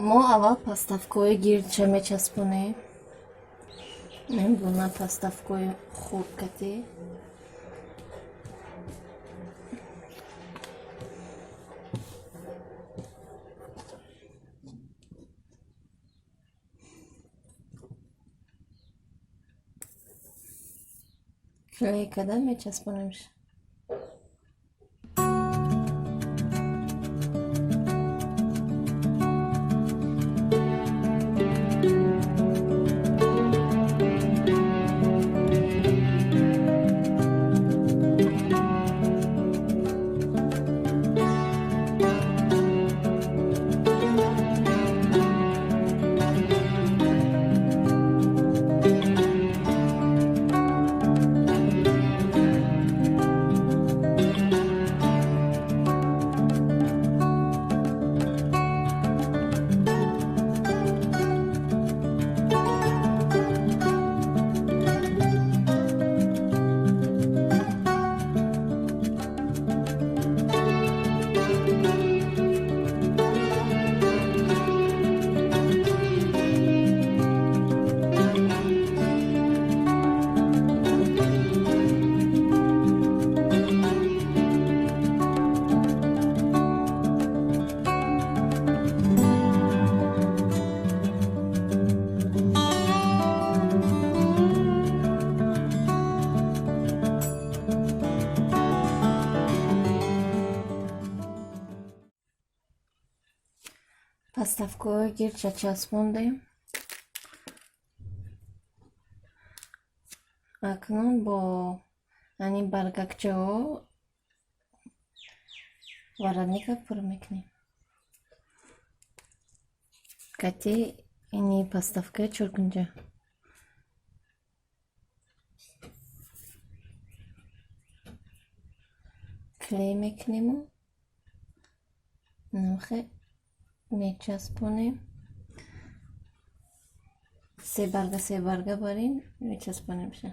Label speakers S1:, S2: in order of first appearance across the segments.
S1: Мо аввал подставкаҳои гирдша мечаспонем. Ин гуна подставкаҳои хурд кати. Клей карда мечаспонемш. Подставкаҳои гирдша часпондем. Акнун бо ҳамин баргакчаҳо воротника пур мекунем. Кати ини подставкаи чоркунҷа. Клей мекунему намхе мечаспонем. Се барга, се барга барин мечаспонемша.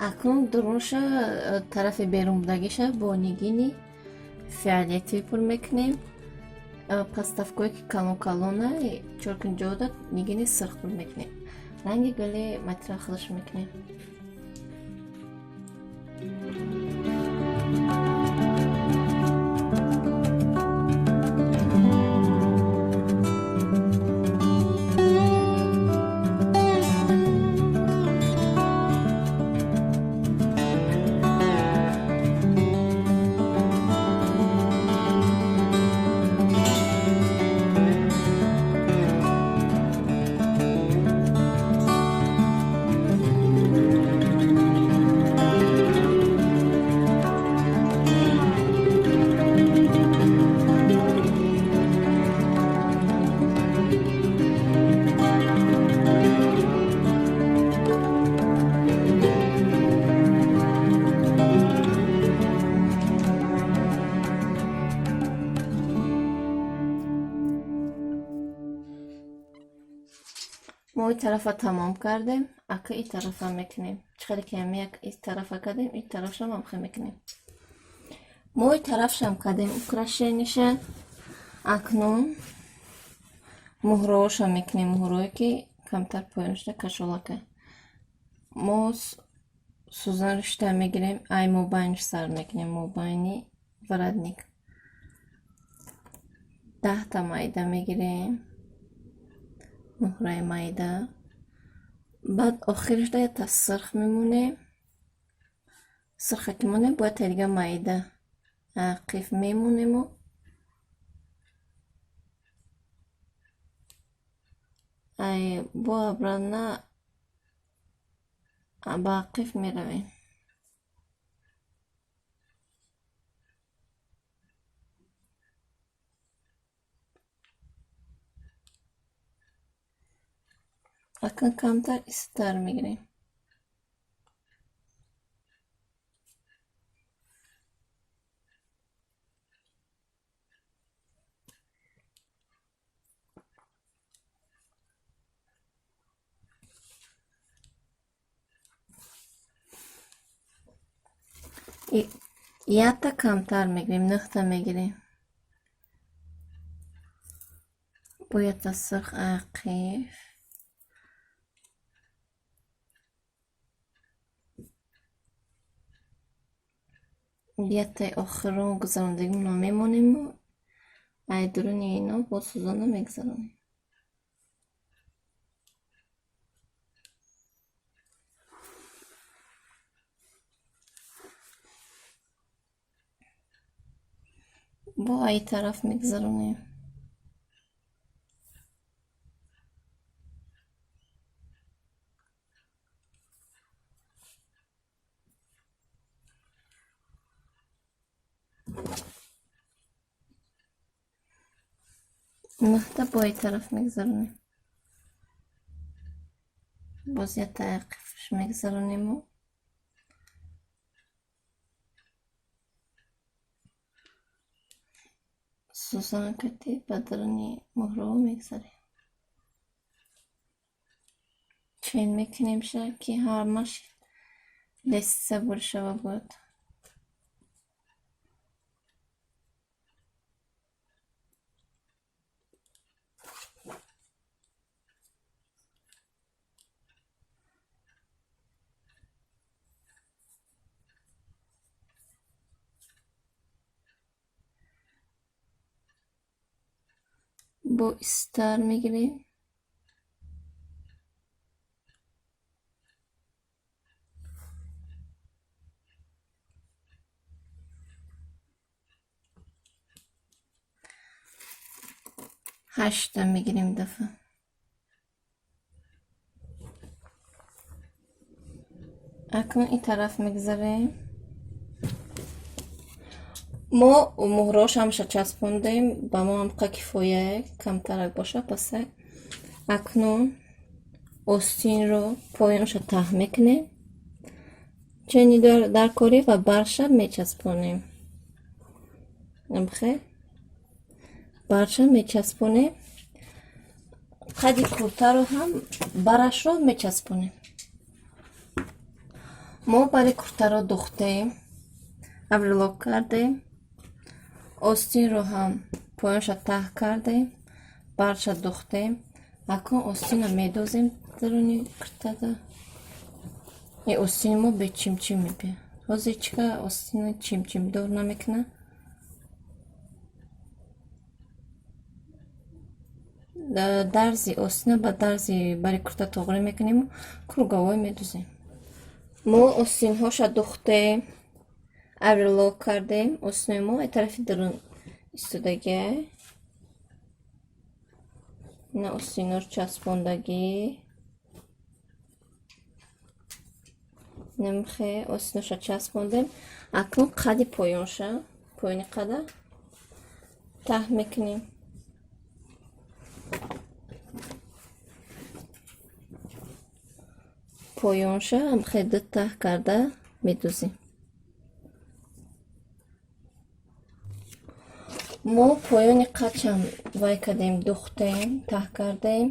S1: Акнун дурунаша, тарафи берунбудагиша бо нигини фиолетовӣ пур мекунем. Подставкое ки калон калона чоркунҷода нигини сирх пур мекунем. Ранги гули материал худаш мекунем. Мо ин тарафа тамом кардем, ака ин тарафа мекунем. Чӣ хеле ки ҳами як ин тарафа кардем, ин тарафшам ҳам хел мекунем. Мо ин тарафшам кардем украшениша. Акнун муҳроҳошам мекунем, муҳрое ки камтар поёнашда кашолака. Мо сӯзан ришта мегирем, ай мобайниш сар мекунем, мобайни воротник. 10та майда мегирем, муҳраи майда. Баъд охирашда якта сирх мемонем. Сирха ки монем, бояд та дига майда қиф мемонему ай бо обратно ба қиф меравем. Акнун камтар истар мегирем. Якта камтар мегирем, нӯҳта мегирем. Бо якта сурх ақиф. Яктаи охирон гузарондагимонро мемонему ай дуруни ино бо сӯзона мегузаронем. Бо ай тараф мегузаронем. Нӯҳта бо ай тараф мегузаронем. Боз якта ақифш мегузаронему сӯзанкати ба даруни муҳроҳо мегузарем. Чен мекунемша, ки ҳамаш лестница буришава бояд. Бо истар мегирем. Ҳашта мегирем дафъа. Акнун ин тараф мегузарем. Мо муҳрош ҳамаша часпондем, ба мо ҳамқа кифоя, камтарак боша пасак. Акнун остинро поёнша таҳ мекунем. Чени дар корӣ ва барша мечаспонем. Амхе? Барша мечаспонем. Қади куртаро ҳам барашро мечаспонем. Мо бари куртаро духтем, оверлок кардем. Остинро ҳам поёнша таҳ кардем, барша духтем. Акнун остинро медозем даруни куртада. Ин остини мо бечимчим мебиёд. Ҳозир чика остина чимчимдор намекунад. Дарзи остина ба дарзи бари курта тоғрӣ мекунему круговой медузем. Мо остинҳоша духтем, оверлок кардем. Остинои мо ай тарафи дарун истодагиай. Ина остинҳоро часпондагӣ. Намхе остинҳоша часпондем. Акнун қади поёнша, поёни қада таҳ мекунем. Поёнша амхе ду таҳ карда медузем. Мо поёни қадшам вай кардем, духтем, таҳ кардем,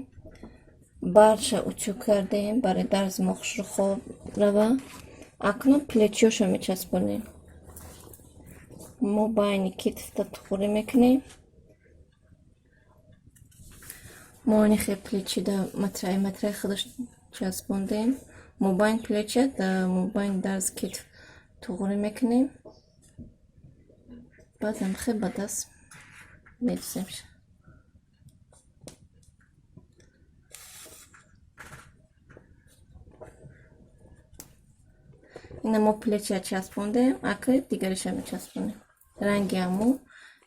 S1: барша утюг кардем, барои дарзи мо хушрӯ хоб рава. Акнун плечиёша мечаспонем. Мо байни китфта тухурӣ мекунем. Мо нихе плечида матраи матраи худаш часпондем. Мобайн плеча да мобайн дарзи китф туғрӣ мекунем. Баъдам хе ба даст медуземш. Ина мо плеча часпондем, ака дигариша мечаспонем. Ранги ҳаму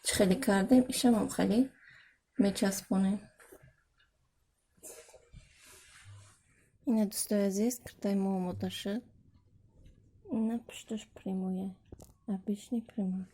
S1: чӣ хеле кардем, ишам ҳам хеле мечаспонем. Ина дӯстои азиз, куртаи мо омода шуд. Ина пушташ прямоя, обычный прямой.